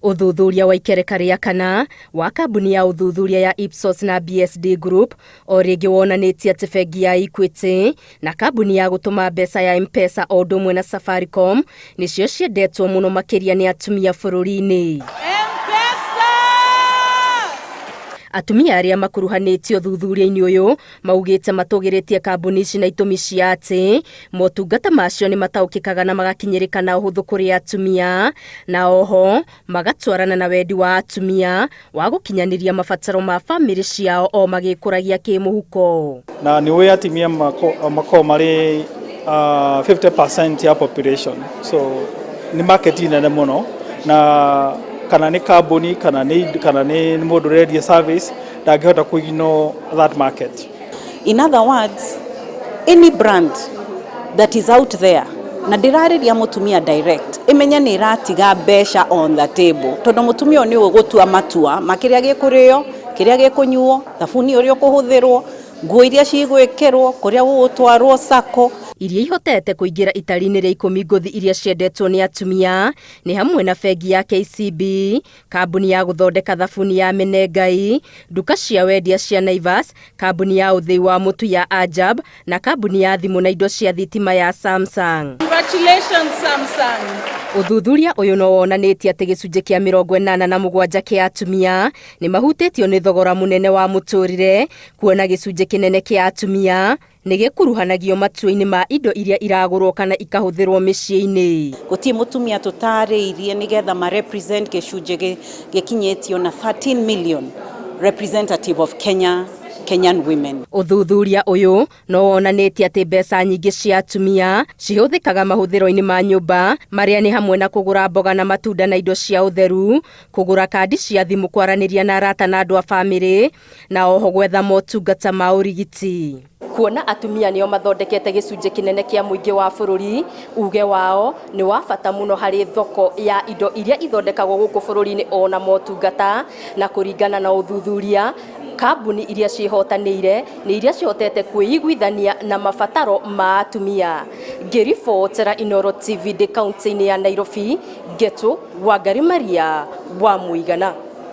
Ũthuthuria wa ikereka rĩa kana wa kambuni ya ũthuthuria ya Ipsos na BSD Group o rĩngĩ wonanĩtie atĩ bengi ya Equity na kambuni ya gũtũma mbeca ya M-Pesa o ũndũ ũmwe na Safaricom nĩcio ciendetwo mũno makĩria nĩ atumia bũrũri-inĩ. Atumia arĩa makuruhanĩtio ũthuthuria-inĩ ũyũ maugĩte matũgĩrĩtie kambuni ici na itũmi cia atĩ motungata macio nĩ mataũkĩkaga na magakinyĩrĩka na ũhũthũ kũrĩ atumia, na oho magatwarana na wendi wa atumia wa gũkinyanĩria mabataro ma famĩlĩ ciao o magĩkũragia kĩmũhuko. Na nĩ ũĩ atumia makoragwo marĩ 50% ya population, so nĩ market nene mũno, na kana nĩ kambuni kana nĩ mũndũ ũrendia service ndangĩhota kũ ignore that market. In other words, any brand that is out there na ndĩrarĩria mũtumia direct, ĩmenye nĩ ĩratiga mbeca on the table, tondũ mũtumia ũyũ nĩwe ũgũtua matua ma kĩrĩa gĩkũrĩo, kĩrĩa gĩkũnyuo, thabuni ũrĩa ũkũhũthĩrwo, nguo iria cigwĩkĩrwo, kũrĩa gũgũtwarwo sako. Iria ihotete kũingĩra itari-inĩ rĩa 10 ngũthi iria ciendetwo nĩ atumia nĩ hamwe na bengi ya KCB, kambuni ya gũthondeka thabuni ya Menengai, nduka cia wendia cia Naivas, kambuni ya ũthĩi wa mũtu ya Ajab na kambuni ya thimũ na indo cia thitima ya Samsung. Congratulations, Samsung. Ũthuthuria ũyũ no wonanĩtie atĩ gĩcunjĩ kĩa 87 kĩa atumia nĩ mahutĩtio nĩ thogora mũnene wa mũtũrĩre, kuona gĩcunjĩ kĩnene kĩa atumia nĩ gĩkuruhanagio matua-inĩ ma indo iria iragũrwo kana ikahũthĩrwo mĩciĩ-inĩ. Gũtirĩ mũtumia tũtarĩirie nĩgetha ma represent gĩcunjĩ gĩkinyĩtio na 13 million representative of Kenya, Kenyan women. Ũthuthuria ũyũ no wonanĩtie atĩ mbeca nyingĩ cia atumia cihũthĩkaga mahũthĩro-inĩ ma nyũmba, marĩa nĩ hamwe na kũgũra mboga na matunda na indo cia ũtheru, kũgũra kandi cia thimũ, kwaranĩria na arata na andũ a famĩlĩ, na oho gwetha motungata ma ũrigiti. Kuona atumia nĩo mathondekete gĩcunjĩ kĩnene kĩa mũingĩ wa bũrũri, uge wao nĩ wa bata mũno harĩ thoko ya indo iria ithondekagwo gũkũ bũrũri-inĩ ona motungata. Na kũringana na ũthuthuria, kambuni iria ciĩhotanĩire nĩ iria cihotete kwĩiguithania na mabataro ma atumia. Ngĩribotera Inooro TV ndĩ kaunti-inĩ ya Nairobi, Ngetu Wangari Maria wa Mũigana.